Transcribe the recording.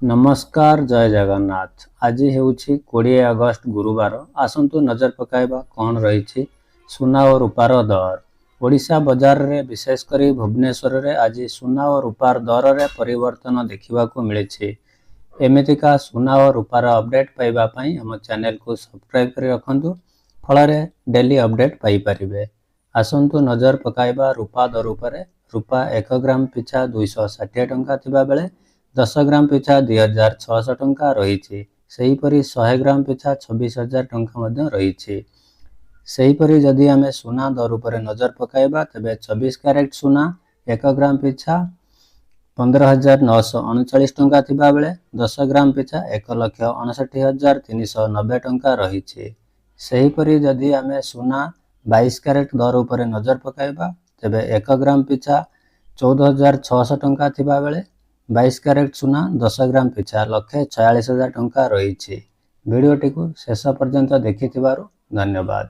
ନମସ୍କାର, ଜୟ ଜଗନ୍ନାଥ। ଆଜି ହେଉଛି 20 ଅଗଷ୍ଟ, ଗୁରୁବାର। ଆସନ୍ତୁ ନଜର ପକାଇବା କ'ଣ ରହିଛି ସୁନା ଓ ରୂପାର ଦର। ଓଡ଼ିଶା ବଜାରରେ, ବିଶେଷ କରି ଭୁବନେଶ୍ୱରରେ ଆଜି ସୁନା ଓ ରୂପାର ଦରରେ ପରିବର୍ତ୍ତନ ଦେଖିବାକୁ ମିଳିଛି। ଏମିତିକା ସୁନା ଓ ରୂପାର ଅପଡେଟ୍ ପାଇବା ପାଇଁ ଆମ ଚ୍ୟାନେଲକୁ ସବସ୍କ୍ରାଇବ୍ କରି ରଖନ୍ତୁ, ଫଳରେ ଡେଲି ଅପଡେଟ୍ ପାଇପାରିବେ। ଆସନ୍ତୁ ନଜର ପକାଇବା ରୂପା ଦର ଉପରେ। ରୂପା 1 ଗ୍ରାମ ପିଛା 260 ଟଙ୍କା ଥିବାବେଳେ 10 ଗ୍ରାମ ପିଛା 2600 ଟଙ୍କା ରହିଛି। ସେହିପରି 100 ଗ୍ରାମ ପିଛା 26,000 ଟଙ୍କା ମଧ୍ୟ ରହିଛି। ସେହିପରି ଯଦି ଆମେ ସୁନା ଦର ଉପରେ ନଜର ପକାଇବା, ତେବେ 24 କ୍ୟାରେଟ୍ ସୁନା 1 ଗ୍ରାମ ପିଛା 15,939 ଟଙ୍କା ଥିବାବେଳେ 10 ଗ୍ରାମ ପିଛା 1,59,390 ଟଙ୍କା ରହିଛି। ସେହିପରି ଯଦି ଆମେ ସୁନା 22 କ୍ୟାରେଟ୍ ଦର ଉପରେ ନଜର ପକାଇବା, ତେବେ 1 ଗ୍ରାମ ପିଛା 14,600 ଟଙ୍କା ଥିବାବେଳେ 22 କ୍ୟାରେଟ୍ ସୁନା 10 ଗ୍ରାମ ପିଛା 1,46,000 ଟଙ୍କା ରହିଛି। ଭିଡ଼ିଓଟିକୁ ଶେଷ ପର୍ଯ୍ୟନ୍ତ ଦେଖିଥିବାରୁ ଧନ୍ୟବାଦ।